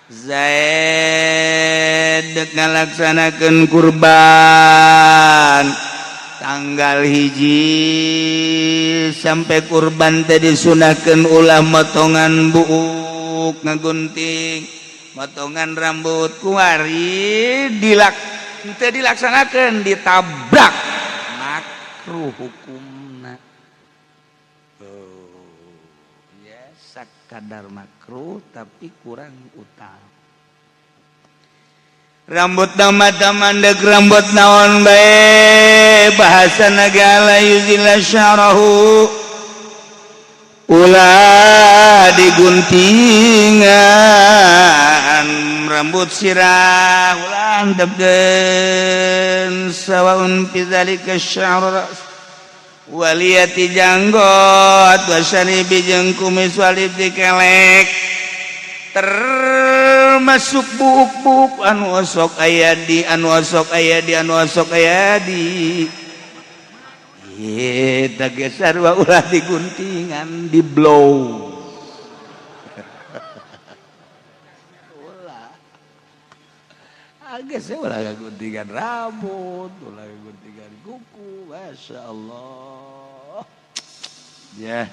Zaid dek ngalaksanakeun kurban tanggal 1 sampai kurban teh disunahkeun ulah motongan buuk, ngagunting, motongan rambut. Kuari dilak teu dilaksanakeun, ditabrak, makruh hukumna. Oh ya, sakadar makruh tapi kurang utama. Rambut nama mandek, rambut naon bae, bahasa nagala yuzila syarahu, ulah diguntingan rambut sirah, ulah antepkeun. Sawaun fi dzalika sya'r ra's waliyati, janggot, wasyaribi, jeung kumis, walibti, kelek, termasuk buuk-buuk anu osok aya di, anu osok aya di, anu osok aya di. Eta ge sarua, ulah diguntingan, di blow ulah. Geus ulah guntingan rambut, ulah guntingan kuku. Masya Allah ya,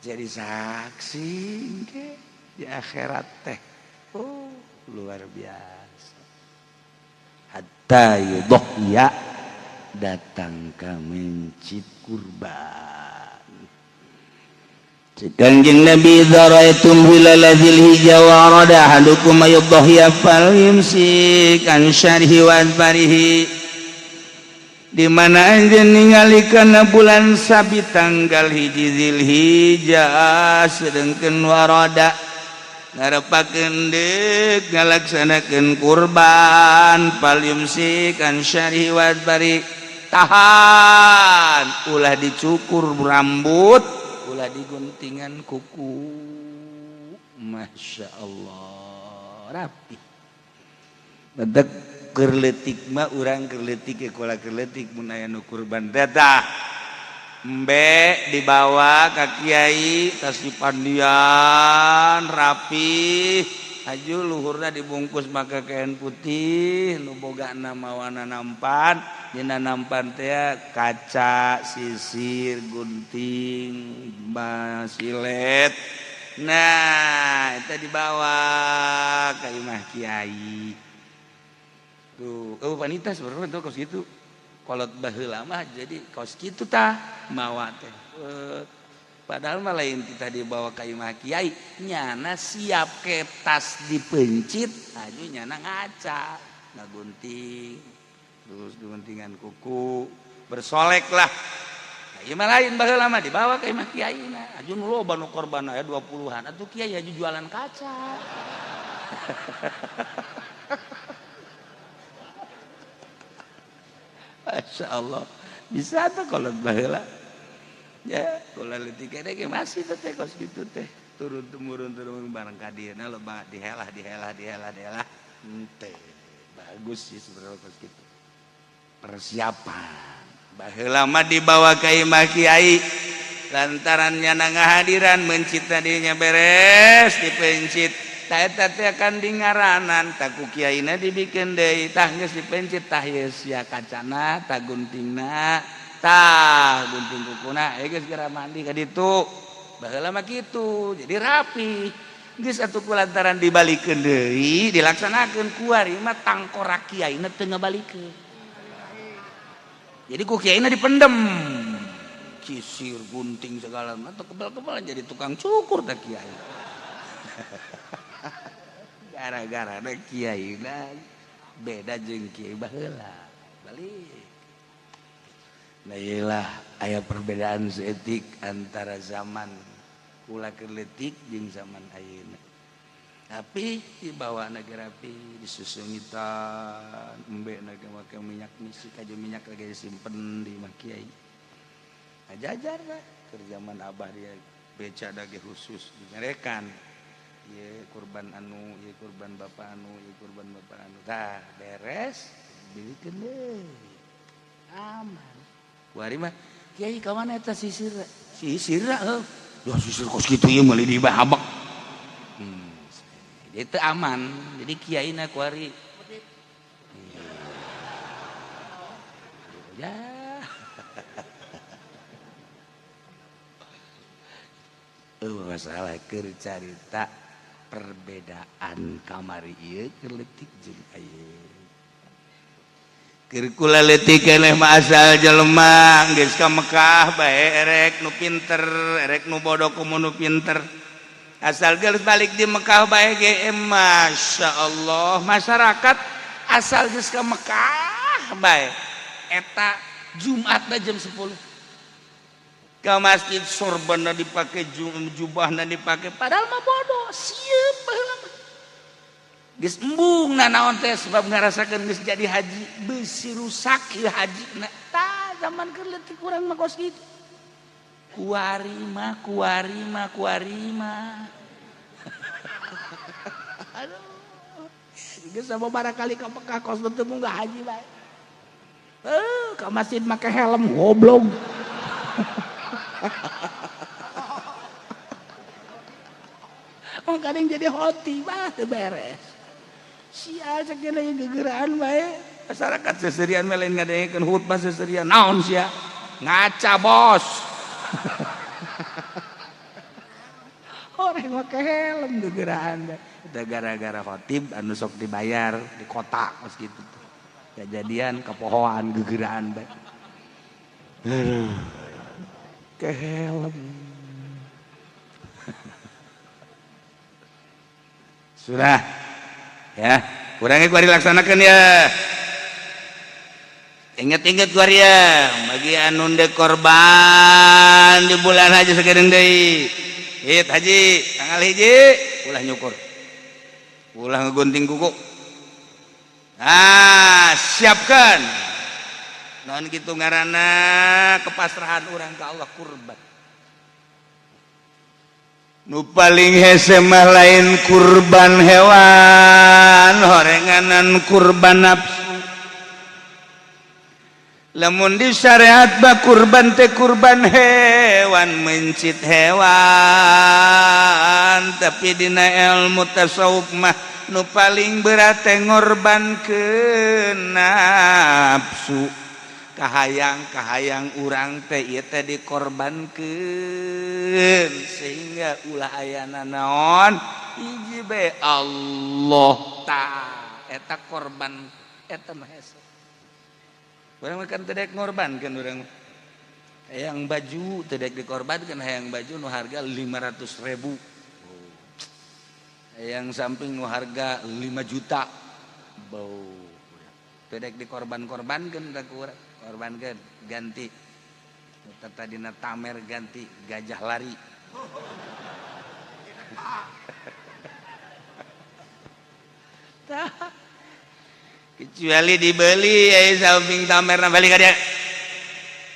jadi saksi ke di akhirat teh. Oh, luar biasa. Hatta yudhya, datang ka mencit kurban. Kanjeng Nabi, "Idza ra'aitum hilal dzilhijjah wa arada ahadukum ayyudhiya falyumsik an syarihi wa adfarihi." Di mana anjeun ningali kana bulan sabit tanggal 1 Dzilhijjah, sedengkeun warada ngarepakeun deuk ngalaksanakeun kurban, falyumsik an syarihi wa adfari, tahan, ulah dicukur rambut, ulah diguntingan kuku. Masya Allah, rapi. Bedek keur leutik mah urang, keur leutik ge, keur leutik, mun aya nu kurban teh embe dibawa ka kiai, tas dipandian rapi, haju luhurna dibungkus make kain putih nu boga mawana nampan. Dina nampan teh kaca, sisir, gunting, basilet. Nah, itu dibawa ke imah kiai tuh. Oh, wanita sebenarnya tuh kos gitu, kolot baheula mah jadi kos kitu tah mawa teh. Padahal mah lain kita dibawa ke imah kiai, nyana siap ke tas dipencit aju, nyana ngaca, ngagunting, terus guntingan kuku, bersolek lah. Nah, ieu mah lain, baheula mah dibawa ke imah kiai. Nah, aju nu loba nu korban aya 20-an atuh, kiai aju jualan kaca. Masya Allah, bisa tuh kalau baheula ya, kalau leutik ge masih teh teh kos kitu teh, turun temurun, turun bareng ka dieuna loba dihelah, dihelah, dihelah, dihelah. Henteu bagus sih sebenarnya kos kitu. Persiapan baheula mah dibawa ka imah kiai lantaran nyana ngahadiran mencit tadinya, beres dipencit tah eta teh akan di ngaranan tah ku kiaina dibikin deui. Tah, geus dipencit tah, ieu sia kacana tah, guntingna tah, gunting kukuna. Eh, geus geura mandi ka ditu. Baheula mah kitu, jadi rapi. Geus atuh, ku lantaran dibalikeun deui dilaksanakeun, kuari mah tangkorak kiaina teu ngabalikeun, jadi ku kiaina dipendem sisir, gunting, segala macam. Kebal-kebal jadi tukang cukur teh kiai, gara-gara ada kiai beda jeung kiai baheula balik. Nah, iyalah, aya perbedaan seetik antara zaman kula keur leutik jeung zaman ayeuna, tapi dibawa na rapi, disusungitan embe na make minyak misik aja, minyak lagi disimpen di imah kiai. Ngajajar lah keur zaman abah, dia beca dage khusus dimerekan, ye kurban anu, ye kurban bapak anu, ye kurban bapak anu. Tah, beres bilikeun deui, aman. Kuari mah, "Kiai, ka mana eta sisir?" "Sisir heuh ya, sisir kos kitu ieu meuli di habak." Jadi teu aman. Jadi kiaina kuari. Ya. Masalah keur carita perbedaan kamari ieu keur leutik jeung ayeuna. Keur kula leutik keneh mah asal jelema geus ka Mekah bae erek nu pinter, erek nu bodoh komo nu pinter. Asal geus balik di Mekah bae ge Masya Allah masyarakat asal geus ka Mekah bae eta Jumatna jam 10 ke masjid sorbanna dipake, jubahna dipake, padahal mah bodoh sieun baheula mah. Geus embung nanaon teh sebab ngarasakeun geus jadi haji beusi rusak ieu hajina. Tah zaman keur leutik urang mah kos kitu. Kuari mah kuari mah kuari mah. Aduh. Geus sababaraha kali ka Mekah kos teu munggah haji bae. Ka masjid make helm goblok. Oh kadang jadi hoti bah teu beres. Sial cek ge gegeraan bae. Masyarakat seserian mah lain ngadengekeun khutbah seserian naon sia? Ngaca bos. Orang make helm gegeraan bae. Eta gara-gara khotib anu sok dibayar di kota kos kitu tuh. Kejadian kepohoan gegeraan bae. Aduh. Ke helm. Sudah. Ya, kurangnya gua dilaksanakan ya. Ingat-ingat gua ya, bagi anu ndek korban di bulan haji sakedeung deui. Hit haji, tanggal 1 ulah nyukur. Ulah ngegunting kuku. Nah, siapkan. Non gitu ngaranna kepasrahan urang ka Allah kurban. Nu paling hese mah lain kurban hewan, horenganan kurban nafsu. Lamun di syariat bah kurban teh kurban hewan, mencit hewan, tapi dina ilmu tasawuf mah nu paling berat teh ngorbankeun nafsu. Kahayang-kahayang urang teh ieu teh dikorbankeun sehingga ulah ayana naon hiji bae Allah ta eta korban eta mah hese. Urang kan teu daek ngorbankeun urang hayang baju teu daek dikorbankeun, hayang baju nu harga 500.000, hayang samping nu harga 5 juta bau teu daek dikorban-korbankeun ka urang. Korbankan ganti tadina tamer ganti gajah lari. Kecuali dibeli ya samping tamer balik ka dia.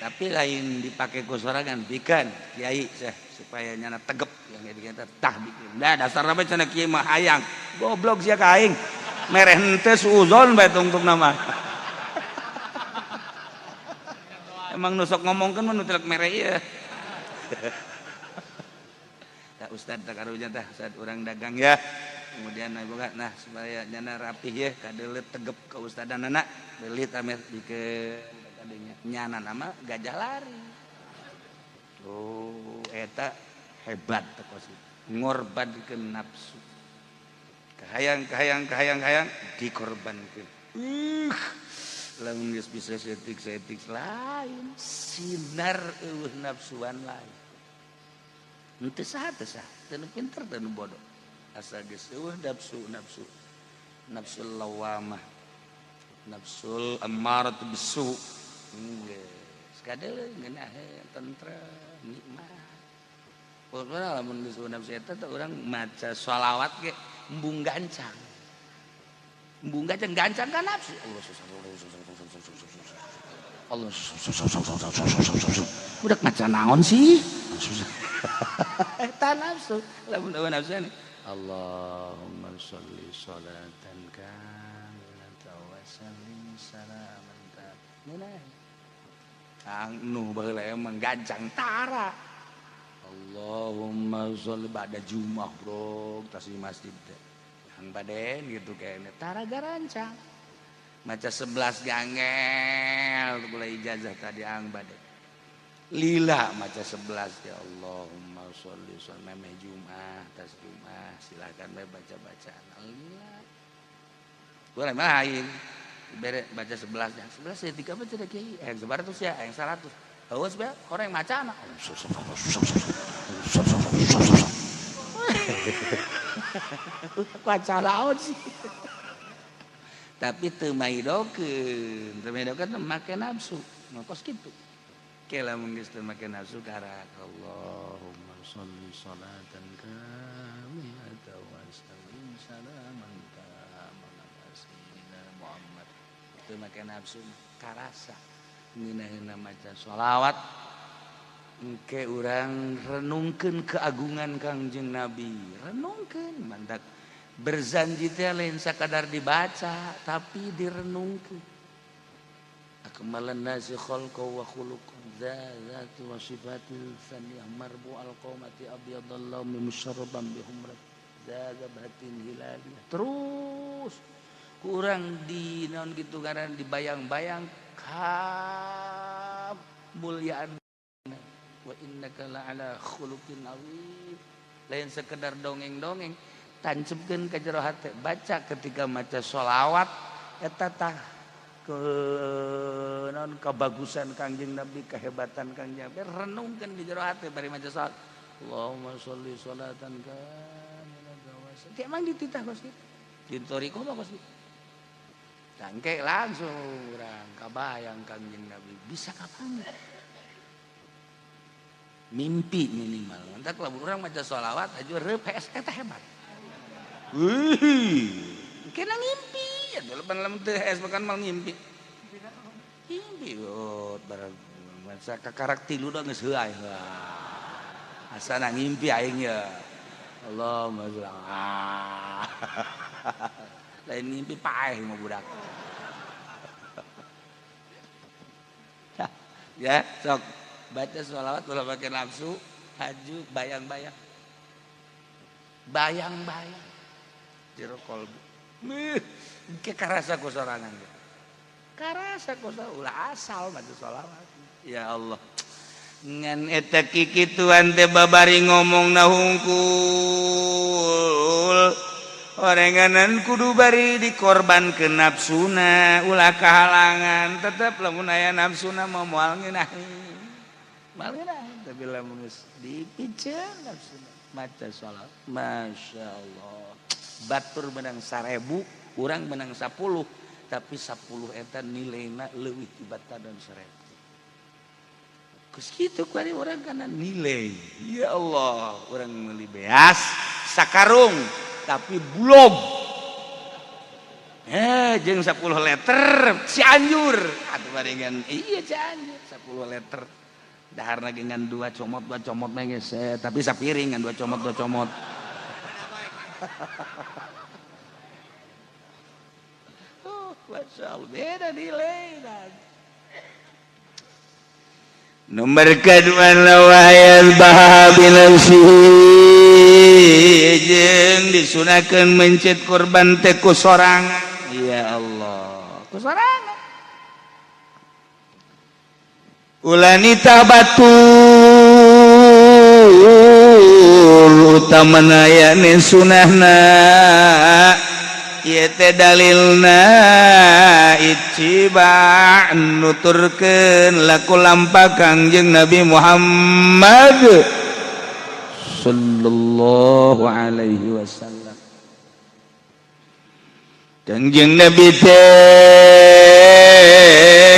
Tapi lain dipakai ku sorangan bikan kiai seh supaya nyana tegep yang jadi tah bikin. Dah dasar apa cenah kiai mah hayang. Goblok sia ka aing. Mereh henteu suuzon bae tungtung nama. Emang nusok ngomongkan mah nu telek mere ieu. Tah ustad tah karunya tah ustad urang dagang ya. Kemudian boga nah supaya nyana rapih ya kadeuleut tegep ka ustadanana beli tamer dikeun kadeunya nyana nama gajah lari. Oh eta hebat teh kos ngorbankeun nafsu. Kahayang kahayang kahayang kahayang dikorbankeun. Lamun geus bisa setik-setik lain sinar eueuh nafsuan lain. Henteu saha teu sah, teu nu pinter teu nu bodoh. Asa geus eueuh nafsu nafsu. Nafsul lawamah. Nafsul ammaratu bisu. Geus kadeuleu ngeunah tentrem nikmat. Pokona lamun geus nafsu eta teh urang maca sholawat ge embung gancang. Embung gancang gancang kan nafsu. Allah Allah udah ngaca naon sih? Eta nafsu. Lamun eueuh nafsu Allahumma sholli sholatan kamilatan wa sallim salaman tamman. Anu baheula emang gancang tara. Allahumma sholli ba'da Jumat bro, tas di masjid teh. Hang baden gitu kayaknya tara garancang maca 11 gangel mulai ijazah tadi hang baden lila maca 11 ya Allahumma sholli sholli memeh Jumat tas Jumat silakan bae baca-bacaan lila gua mah aing bere baca 11 ya 11 ya 3 baca kiai yang 100 ya yang 100 awas bae orang yang maca anak ku acara sih tapi teu maidokeun teu maidokeun make nafsu kos kitu ke lamun geus teu make nafsu karak Allahumma sholli sholatan kamilatan wa sallim salaman taman ala sayyidina Muhammad teu make nafsu karasa ngeunahna maca sholawat engke urang renungkeun keagungan Kangjeng Nabi renungkeun mantak berzanji teh lain sakadar dibaca tapi direnungkeun akmalan nasi khalqa wa khuluqan dzati wa sifatil saniyah marbu al qamati abyadallahu musarraban bi humrat dzagabatin hilaliyah terus kurang di naon kitu ngaran dibayang-bayang kamulyaan wa innaka la'ala khuluqin azim lain sekedar dongeng-dongeng tancepkeun ka jero hate baca ketika maca sholawat eta tah ke naon kebagusan Kangjeng Nabi kehebatan Kangjeng Nabi renungkeun di jero hate bari maca sholawat Allahumma sholli sholatan kamilatan wa sallim emang dititah kos kitu di thoriqoh mah kos kitu tangke langsung urang kabayang Kangjeng Nabi bisa kapan mimpi minimal entak lamun urang maca sholawat aja reup PS eta hebat. Wih, kena ngimpi atuh lepan lamun teu HS bahkan mal ngimpi. Ngimpi oh barang masa kakarak tilu da geus heuay. Asana ngimpi aing ya. Allahumma sholli. Lain ngimpi paeh mah budak. Ya, sok baca sholawat ulah pakai nafsu, haju bayang-bayang. Bayang-bayang jero kolbu. Ke karasa ku sorangan. Karasa ku ulah asal baca sholawat. Ya Allah. Ngan eta kikituan teh babari ngomongna hungkul. Orenganan kudu bari dikorbankeun nafsuna, ulah kahalangan. Tetep lamun aya nafsuna mah moal ngeunaheun. Tapi lamun geus dipiceun nafsuna maca sholawat Masya Allah batur menang 1000 urang menang 10 tapi 10 eta nilaina leuwih tibatan dan 1000 geus kitu kuari urang kana nilai ya Allah urang meuli beas sakarung tapi bulog jeung 10 liter Cianjur atuh barengan iya Cianjur 10 liter daharna dengan dua comot mah geus tapi sapiring ngan dua comot. Oh, masya Allah beda nilai. Nomor kedua lawayal bahabil jeung disunahkeun mencit kurban teh ku sorangan. Ya Allah, ku sorangan. Ulanita batur utamana yakni sunahna ieu teh dalilna ittiba nuturkeun laku lampah Kangjeng Nabi Muhammad sallallahu alaihi wasallam. Kangjeng Nabi teh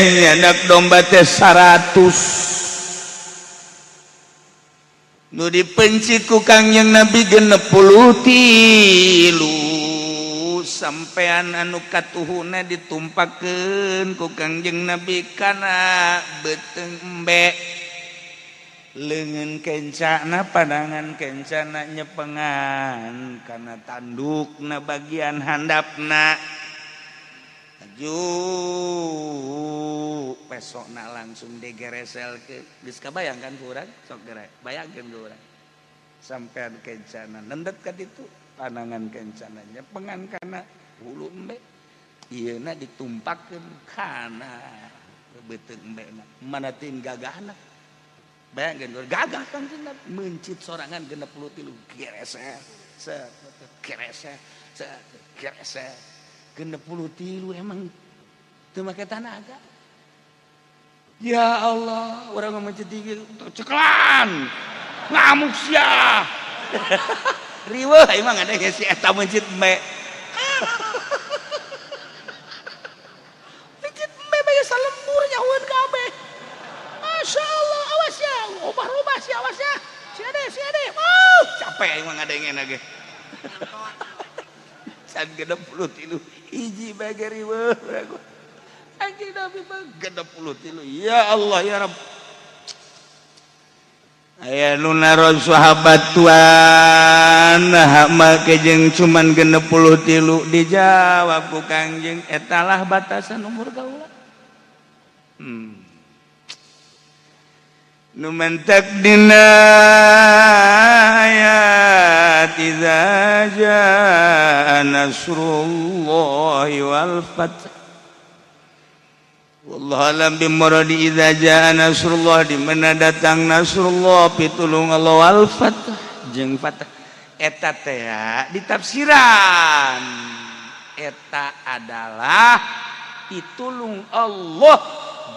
nyanak domba teh 100 nu dipencit ku Kangjeng Nabi 63 sampean anu katuhuna ditumpakeun ku Kangjeng Nabi kana beuteung embe leungeun kencana pandangan kencana nyepengan kana tandukna bagian handapna aju pesokna langsung digeresel ke geus kabayangkan ku urang sok geura bayangkeun ku urang sampean kencana nendet ka ditu Panangan kencananya pengan kana hulu embe ieu na ditumpakeun kana beuteung embe na mana tin gagahna. Bayangkeun gagah Kangjeng Nabi mencit sorangan 63 gereser set gereser set gereser 63. Emang teu make tanaga. Ya Allah, urang mencit ceklan ngamuk sia riweuh. Emang ada si eta mencit embe, mencit embe bae salembur nyahueun kabeh. Masya Allah, awas ya, ubah-ubah sih, awas ya. Si ade, si ade. Oh, capek emang ada yang enak. Can 63 hiji bae riweuh. Anjing Nabi mah 63. Ya Allah ya Rabb. Aya nu naros sahabat tuan, nah make jeung cuman 63, dijawab ku Kangjeng etalah batasan umur kaula. Nu mentek dina ayat idza jaa nasrullahi wal fath. Wallahu alam bimuradi idza jaa nasrullah, di mana datang nasrullah, pitulung Allah, wal fath jeung fath. Eta teh ditafsiran eta adalah pitulung Allah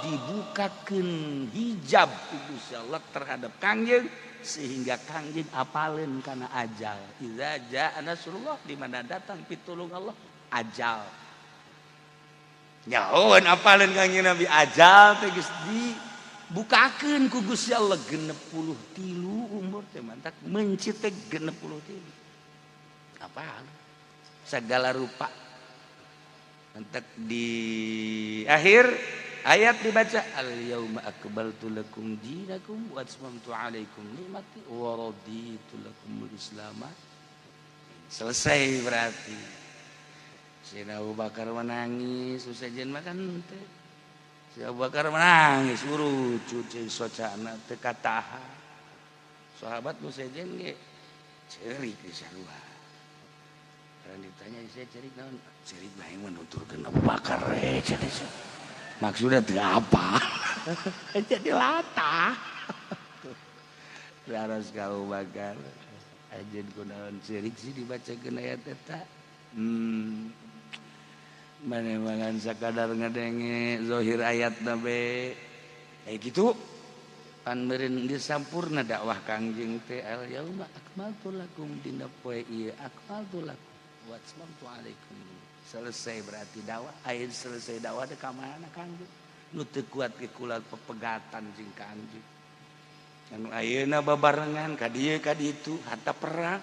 dibukakan hijab ku Gusti Allah terhadap Kangjeng sehingga Kangjeng apaleun kana ajal. Idza jaa nasrullah, di mana datang pitulung Allah, ajal nyahoan apaleun Kangjeng Nabi ajal teh geus dibukakeun ku Gusti Allah 63 umur teh, mantak mencit teh 63 apal segala rupa. Mantak di akhir ayat dibaca al yauma akmaltu lakum dinakum wa atmamtu alaikum nikmati wa raditu lakumul islam. Selesai berarti. Sayyidina Abu Bakar menangis, sejen makan teh. Si Abu Bakar menangis, urucut cai socana teu kataha. Sahabat nu sejen ge ceurik di sarua. Karena ditanya saya cerik naon? Cerik bae menuturkeun Abu Bakar eh cerik. Maksudnya teu apa? Jadi latah. Laras ka Abu Bakar. Ajeun kunaon ceurik sih dibacakeun ayat eta? Mana sakadar ngadenge zohir ayat nabe kayak gitu pan meureun geus sampurna dakwah Kangjeng teh al yauma akmaltu lakum dina poe ieu akmaltu lakum wa atmamtu alaikum. Selesai berarti dakwah. Aya selesai dakwah teh ka mana Kangjeng nu teu kuat ge kula pepegatan jeung Kangjeng anu ayeuna babarengan ka dieu ka ditu hatta perang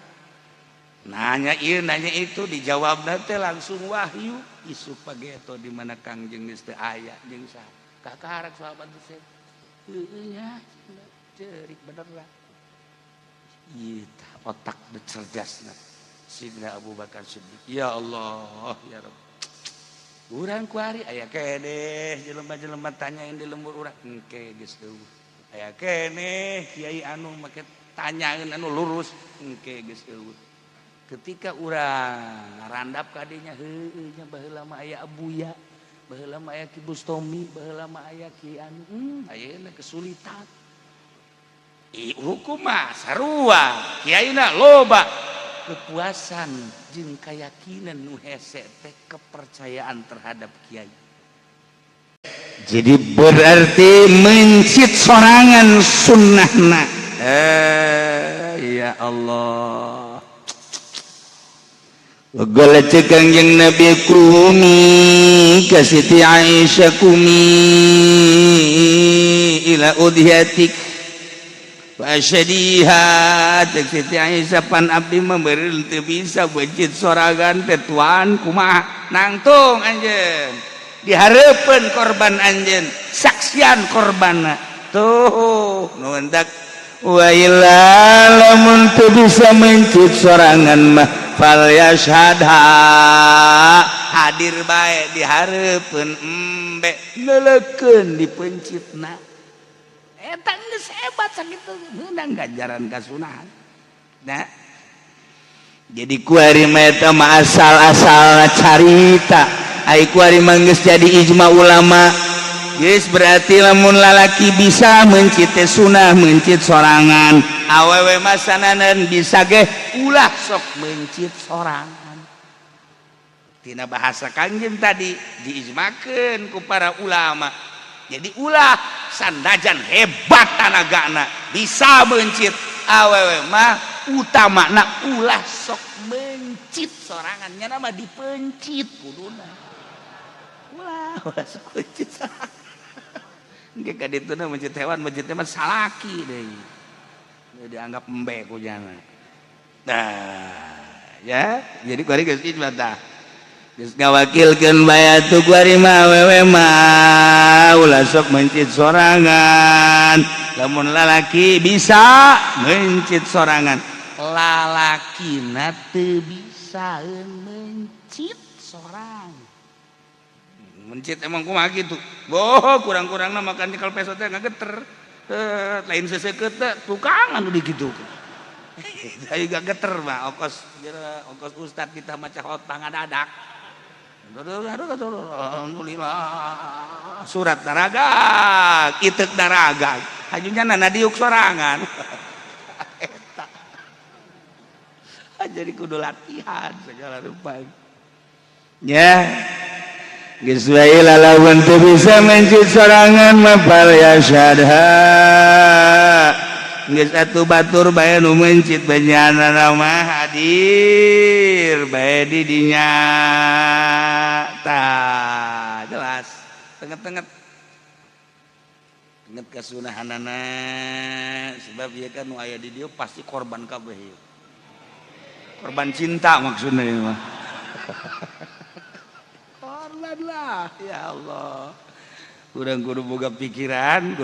nanya ieu nanya itu dijawab teh langsung wahyu isuk pageto di mana Kangjeng geus teu aya jeung saha kakarak sahabat teh heueuh nya ceurik bener lah. Ieu tah otak cerdasna Sidna Abu Bakar Siddiq. Ya Allah ya Rabb, urang kuari aya keneh jelema-jelema tanyain di lembur urang engke geus eueuh, aya keneh kiai anu make tanyaeun anu lurus engke geus eueuh. Ketika urang ngarandap kadinya heueuh nya baheula mah aya Abuya, baheula mah aya Ki Bustomi, baheula mah aya Ki anu, ayeuna kesulitan. I hukum mah sarua kiaina loba. Kepuasan jeung keyakinan nu hese teh kepercayaan terhadap kiai. Jadi berarti mencit sorangan sunnahna. Eh ya Allah. Wagala cek Kangjeng Nabi kumi ka Siti Aisyah, kumi ila udhiyatik fasyadiha. Cek Siti Aisyah, pan abdi mah meureun teu bisa mencit sorangan teh tuan, kumaha nangtung anjeun dihareupeun korban anjeun, saksian korbanna tuh. Nu hendak wa illa lamun teu bisa mencit sorangan mah fal yashhadha, hadir bae dihareupeun embe leulekeun dipencitna. Eta geus hebat sakitu meunang ganjaran kasunahan. Nah, Jadi kuari mah eta mah asal-asal carita, ai kuari mah geus jadi ijma ulama. Geus berarti lamun lalaki bisa mencit teh sunah mencit sorangan, awewe mah sananan bisa ge ulah sok mencit sorangan. Tina bahasa Kangjeng tadi diijmakeun ku para ulama. Jadi ulah sanajan hebat tanagana bisa mencit, awewe mah utamana ulah sok mencit sorangan, nya mah dipencit kuduna. Ulah ulah sok mencit sorangan. Engke ka dituna mencit hewan, mencit mah salaki deui. Dianggap embe ku jana. Nah, ya, jadi kuari geus ijma tah. Geus ngawakilkeun bae atuh kuari mah awewe mah ulah sok mencit sorangan. Lamun lalaki bisa mencit sorangan, lalakina teu bisa mencit sorangan. Mencit emang kumaha kitu? Boh, kurang-kurangna makan nyekel peso teh ngageter. Lain seseukeut teh tukang anu dikitu. Ayo gak geter mah ongkos ongkos ustad kita maca khotbah ngadadak. Alhamdulillah surat daragag, itek daragag. Hajunya nana diuk sorangan. Eta. Jadi kudu latihan segala rupa. Ya. Geus wae lalawan teu bisa mencit sorangan mah falyashhadha. Geus atuh batur bae nu mencit benyanana mah hadir bae di dinya. Tah, jelas. Tenget-tenget. Tenget kasunahanana sebab ieu kan nu aya di dieu pasti korban kabeh ieu. Korban cinta maksudnya ieu mah. Korban lah, ya Allah. Urang kudu boga pikiran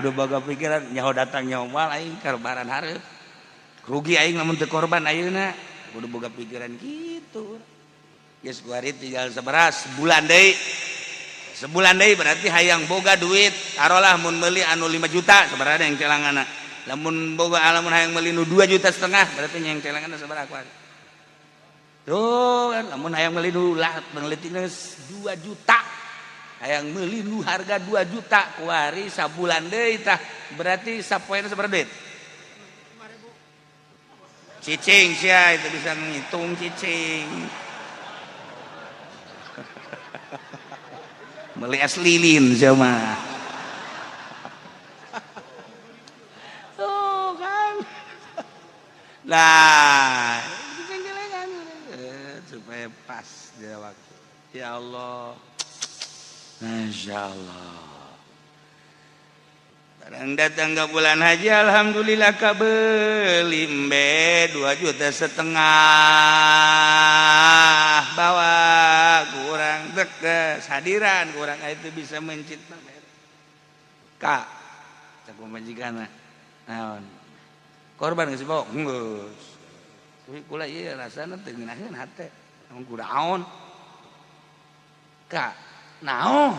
nyaho datang nyaho moal aing karbaran hareup. Rugi aing lamun teu korban ayeuna. Kudu boga pikiran kitu. Geus kuari tinggal sabaraha sebulan deui. Sebulan deui berarti hayang boga duit, taruhlah mun meuli anu 5 juta sabaraha yang celanganna. Lamun boga lamun hayang meuli nu 2,5 juta berarti yang celanganna sabaraha kuari. Tuh kan lamun hayang meuli nu lah penelitinya 2 juta. Hayang meuli nu harga 2 juta kuari sabulan deui tah berarti sapoena sabaraha duit? Cicing sia itu bisa ngitung cicing. Beli es lilin sia mah. Tuh kan. Nah, supaya pas dia waktu. Ya Allah. Masya Allah. Barang datang ke bulan haji, alhamdulillah kabeli embe 2,5 juta bawa kurang deket hadiran kurang itu bisa mencit kak cak pamajikan naon korban geus bawa geus tapi kula ieu rasana teu ngeunaheun hate emang kudaon kak naon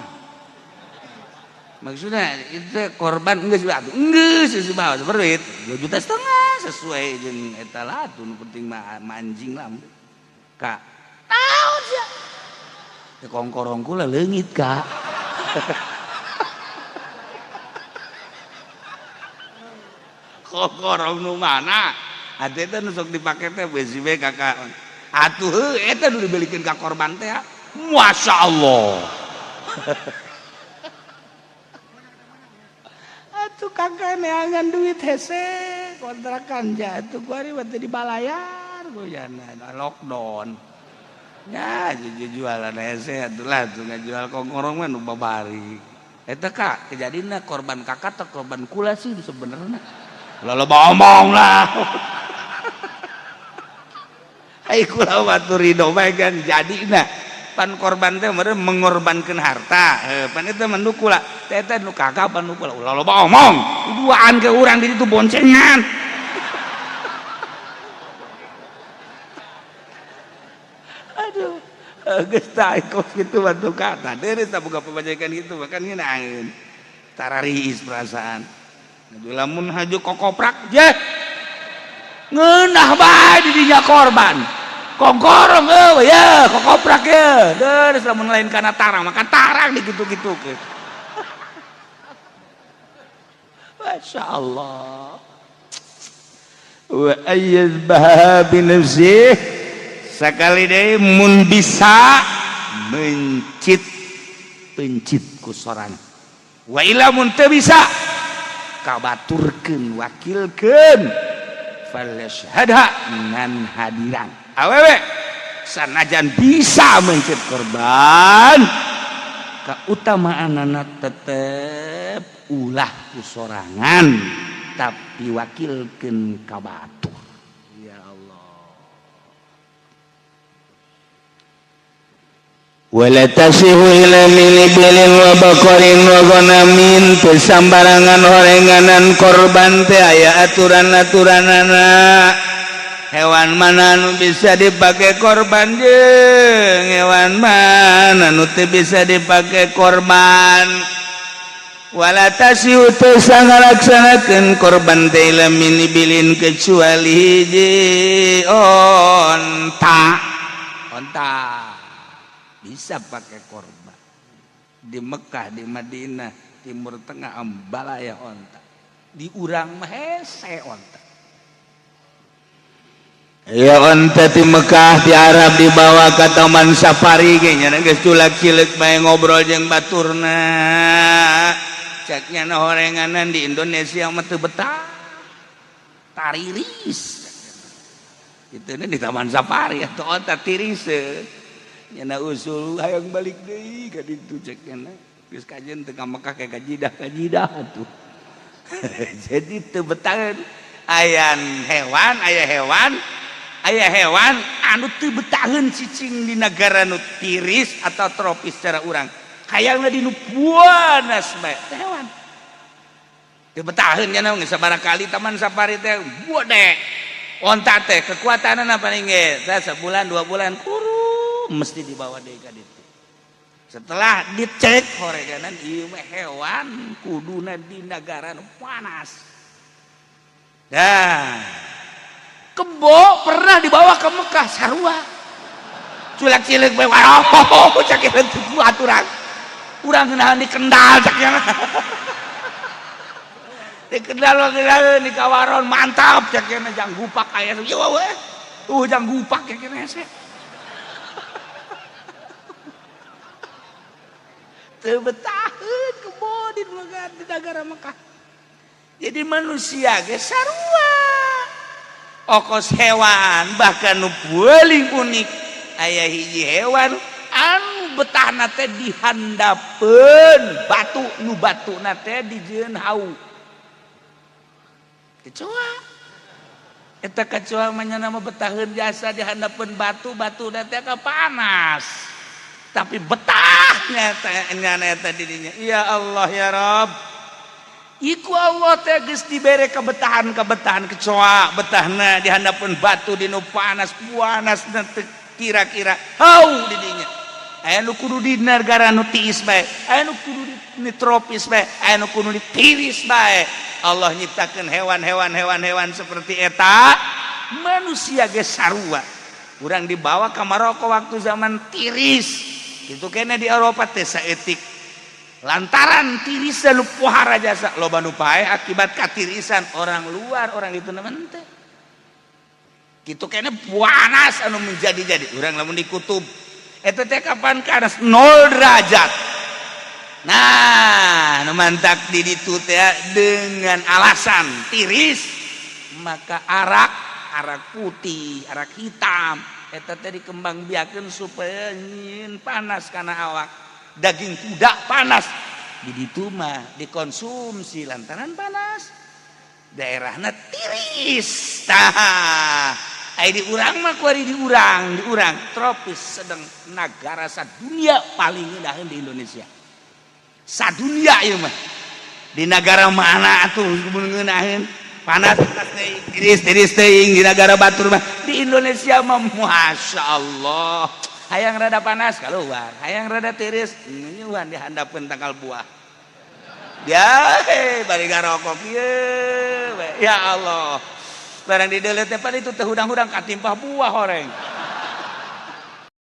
maksudnya itu korban geus atuh geus geus bawa seperti 2,5 juta sesuai jeung eta lah tuh nu penting mah manjing lah kak naon sia ya kongkorong kula leungit kak. Kongkorong nu mana atuh eta nu sok dipake teh besi we kakak atuh heuh eta nu dibelikeun ka korban teh Masya Allah. Atuh kakak neangan duit hese kontrakan jatuh kuari waktu dibalayar guyana lockdown ya jualan hese atuh lah tuh ngajual kongkorong mah nu babari eta kak kejadianna korban kakak atau korban kula sih sebenarnya lalu omong lah. Ai kula mah ridho bae kan jadina pan korban teh meureun mengorbankeun harta pan eta mah nu kula teh eta nu kakak pan nu kula ulah loba omong duaan ke urang di ditu boncengan. Aduh geus tah kos kitu mah tuh kata deui tah boga pamajikan kitu mah kan ngeunaheun tarariis perasaan lamun haju kokoprak je ngeunah bae di dinya korban. Kongkorong euy ya, kokoprak ya. Terus lamun lain kana tarang, maka tarang dikitu-kitukeun. Masya Allah. Wa ayyazbaha bi nafsih, sakali deui mun bisa mencit pencit ku sorangan. Wa illa mun teu bisa kabaturkeun, wakilkeun, falyashhadha ngan hadiran awewe. Sanajan bisa mencit korban, keutamaanana tetep ulah ku sorangan, tapi wakilkeun ka batur. Ya Allah. Wala tasihu ila min ibilin wa baqarin wa ghanamin. Teu sambarangan horenganan korban teh, aya aturan-aturanana. Hewan mana nu bisa dipakai korban jeung hewan mana nu teu bisa dipakai korban. Wala tasihu, teu ngalaksanakeun korban teh, ila min ibilin, kecuali hiji onta. Onta bisa pakai korban. Di Mekah, di Madinah, Timur Tengah ambalaya onta. Di urang mah hese onta. Ya, onta di Mekah, di Arab dibawa ke taman safari ge nya geus culak cileuk bae ngobrol jeung baturna. Cek nya horenganan di Indonesia mah teu betah, tariris. Itu di taman safari atau onta tiris nya, usul hayang balik deui ka ditu. Cek nya geus kajen teu ka Mekah kayak kajidah kajidah tuh. Jadi teu betah. Ayan hewan, aya hewan, aya hewan anu teu betaheun cicing di negara nu tiris atau tropis. Cara urang hayangna di nu panas bae. Teh hewan teu betaheun nya. Geus sabaraha kali taman safari teh bode onta teh, kekuatanna paling ge teh sebulan 2 bulan kuru mesti dibawa deui ka ditu. Setelah dicek horeganan, ieu mah hewan kuduna di negara nu panas. Dah, kebo pernah dibawa ke Mekah, sarua culak cilik bae. Oh, cak teu kuat urang, urang ngeunahan di Kendal. Cak di Kendal di kawaron mantap. Cak jang gupak aya ieu we, tuh jang gupak cak hese. Teu betaheun kebo di Mekah, di negara Mekah. Jadi manusia ge sarua, okos hewan, bahkan nu paling unik aya hiji hewan anu betahna teh dihandapeun batu, nu batuna teh dijieun hau, kecoa. Eta kecoa mah nya nama betaheun jasa dihandapeun batu, batu teh ka panas, tapi betahnya nya eta di dinya. Ya Allah, ya Rabb. Iku Allah teh geus dibere kebetahan-kebetahan. Kecoa betahna dihandapeun batu di nu panas panas teu kira-kira hau di dinya. Aya nu kudu di negara nu tiis bae, aya nu kudu di tropis bae, aya nu kudu di tiris bae. Allah nyiptakeun hewan-hewan, hewan-hewan seperti eta. Manusia ge sarua. Urang dibawa ke Maroko waktu zaman tiris itu kene, di Eropa teh saeutik. Lantaran tiris nu pohara jasa, loba nu paeh akibat katirisan. Orang luar, orang itu namanya teh gitu kene, panas anu menjadi-jadi. Urang lamun di kutub eta teh kapan kanas 0 derajat. Nah, nu mantak di ditu teh dengan alasan tiris, maka arak, arak putih, arak hitam eta teh dikembangbiakeun supaya nyieun panas kana awak. Daging kuda panas di ditu mah dikonsumsi lantaran panas, daerahna tiris. Tah, ai di urang mah kuari di urang tropis sedang, negara sadunia paling ngeunaheun di Indonesia. Sadunia ieu mah, di negara mana atuh ngeunaheun panas panas teuing, tiris tiris teuing di negara batur mah. Di Indonesia mah masya Allah, hayang rada panas keluar, hayang rada tiris nyuhan dihandapeun tangkal buah ya, bari ngarokok ieu. Ya Allah, barang di teh itu teh hudang-hudang katimpah buah horeng.